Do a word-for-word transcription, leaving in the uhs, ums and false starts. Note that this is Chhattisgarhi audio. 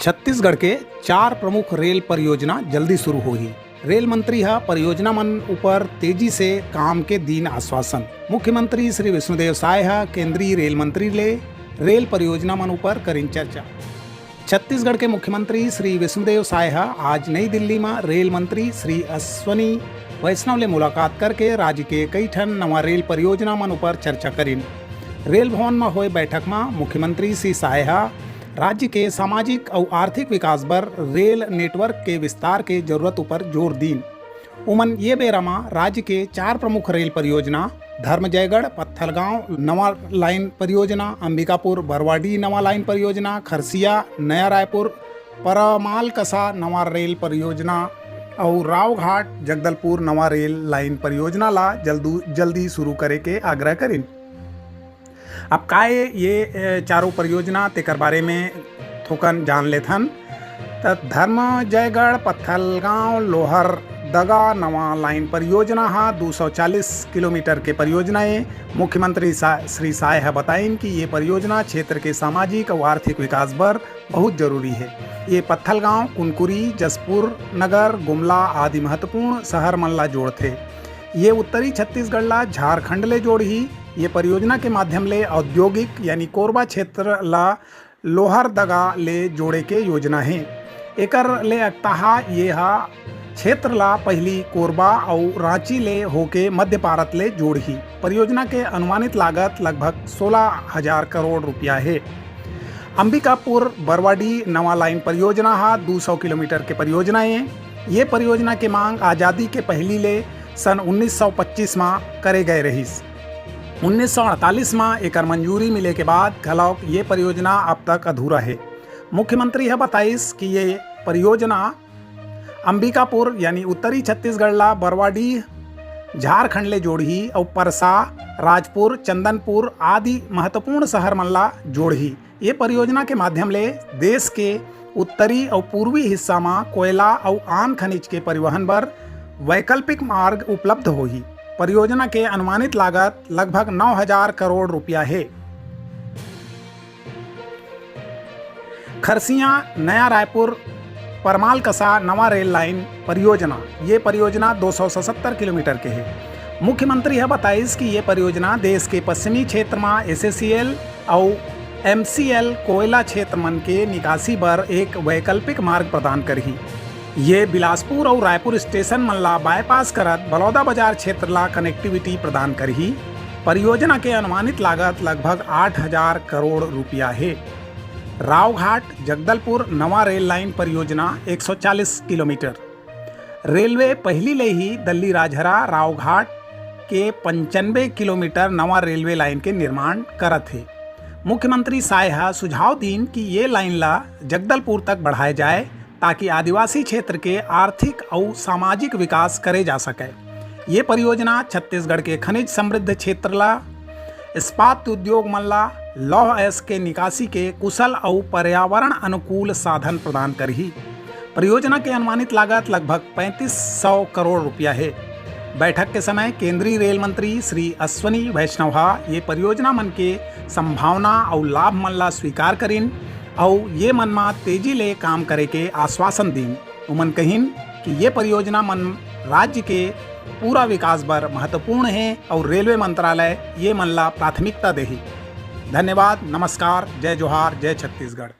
छत्तीसगढ़ के चार प्रमुख रेल परियोजना जल्दी शुरू होही। रेल मंत्री ह परियोजना मन ऊपर तेजी से काम के दीन आश्वासन। मुख्यमंत्री श्री विष्णुदेव साय ह केंद्रीय रेल मंत्री ले रेल परियोजना मन ऊपर करिन चर्चा। छत्तीसगढ़ के मुख्यमंत्री श्री विष्णुदेव साय ह आज नई दिल्ली म रेल मंत्री श्री अश्विनी वैष्णव ले मुलाकात करके राज्य के कई ठन नवा रेल परियोजना मन ऊपर चर्चा करिन। रेल भवन म होए बैठक म मुख्यमंत्री श्री साय ह राज्य के सामाजिक अउ आर्थिक विकास बर रेल नेटवर्क के विस्तार के जरूरत ऊपर जोर दीन। उमन ये बेरा म राज्य के चार प्रमुख रेल परियोजना धर्मजयगढ़ पत्थलगांव नवा लाइन परियोजना, अंबिकापुर बरवाडीह नवा लाइन परियोजना, खरसिया नया रायपुर परमालकसा नवा रेल परियोजना अउ रावघाट जगदलपुर नवा रेल लाइन परियोजना ला जल्दू जल्दी शुरू करे के आग्रह करिन। अब का ए ये, ए, चारों परियोजना, तेकर बारे में थोकन जान लेथन। त धर्मजयगढ़ पत्थलगांव लोहरदगा नवा लाइन परियोजना ह दो सौ चालीस किलोमीटर के परियोजना ए। मुख्यमंत्री सा-, श्री साय ह बताइन कि ये परियोजना क्षेत्र के सामाजिक अउ आर्थिक विकास बर बहुत जरूरी हे। ये पत्थलगांव, कुनकुरी, जसपुर नगर, गुमला आदि महत्वपूर्ण शहर मन ला जोड़थे। ये उत्तरी छत्तीसगढ़ ला झारखंड ले जोड़ही। ये परियोजना के माध्यम ले औद्योगिक यानी कोरबा क्षेत्र ला लोहरदगा ले जोड़े के योजना हे। एकर ले अकतहा ये ह क्षेत्र ला पहिली कोरबा अउ रांची ले होके मध्य भारत ले जोड़ही। परियोजना के अनुमानित लागत लगभग सोलह हजार करोड़ रुपया हे। अंबिकापुर बरवाडीह नवा लाइन परियोजना ह दो सौ किलोमीटर के परियोजना ए। ये परियोजना के मांग आजादी के पहिली ले सन उन्नीस सौ पच्चीस म करे गए रहिस। उन्नीस सौ अड़तालीस म एकर मंजूरी मिले के बाद घलौक ये परियोजना अब तक अधूरा हे। मुख्यमंत्री ह बताइस कि ये परियोजना अंबिकापुर यानी उत्तरी छत्तीसगढ़ ला बरवाडीह झारखंड ले जोड़ही अउ परसा, राजपुर, चंदनपुर आदि महत्वपूर्ण शहर मन ला जोड़ही। ये परियोजना के माध्यम ले देश के उत्तरी अउ पूर्वी हिस्सा म कोयला अउ आन खनिज के परिवहन बर वैकल्पिक मार्ग उपलब्ध होही। परियोजना के अनुमानित लागत लगभग नौ हजार करोड़ रुपया हे। खरसिया नया रायपुर परमालकसा नवा रेल लाइन परियोजना, ये परियोजना दो सौ सतहत्तर किलोमीटर के हे। मुख्यमंत्री ह बताइस कि ये परियोजना देश के पश्चिमी क्षेत्र म एसएससीएल अउ एमसीएल कोयला क्षेत्र मन के निकासी बर एक वैकल्पिक मार्ग प्रदान करही। ये बिलासपुर अउ रायपुर स्टेशन मन ला बाईपास करत बलौदाबाजार क्षेत्र ला कनेक्टिविटी प्रदान करही। परियोजना के अनुमानित लागत लगभग आठ हजार करोड़ रुपया हे। रावघाट जगदलपुर नवा रेल लाइन परियोजना एक सौ चालीस किलोमीटर। रेलवे पहिली ले ही दल्लीराजहरा रावघाट के पंचानबे किलोमीटर नवा रेलवे लाइन के निर्माण करत हे। मुख्यमंत्री साय ह सुझाव दीन कि ये लाइन ला जगदलपुर तक बढ़ाए जाए, ताकि आदिवासी क्षेत्र के आर्थिक अउ सामाजिक विकास करे जा सके। ये परियोजना छत्तीसगढ़ के खनिज समृद्ध क्षेत्र ला, इस्पात उद्योग मन ला, लौह अयस्क के निकासी के कुशल अउ पर्यावरण अनुकूल साधन प्रदान करही। परियोजना के अनुमानित लागत लगभग पैंतीस सौ करोड़ रुपया हे। बैठक के समय केंद्रीय रेल मंत्री श्री अश्विनी वैष्णव ह ये परियोजना मन के संभावना अउ लाभ मन ला स्वीकार करिन अउ ये मन म तेजी ले काम करे के आश्वासन दीन। उमन कहिन कि ये परियोजना मन राज्य के पूरा विकास बर महत्वपूर्ण हे अउ रेलवे मंत्रालय ये मन ला प्राथमिकता देही। धन्यवाद, नमस्कार, जय जोहार, जय छत्तीसगढ़।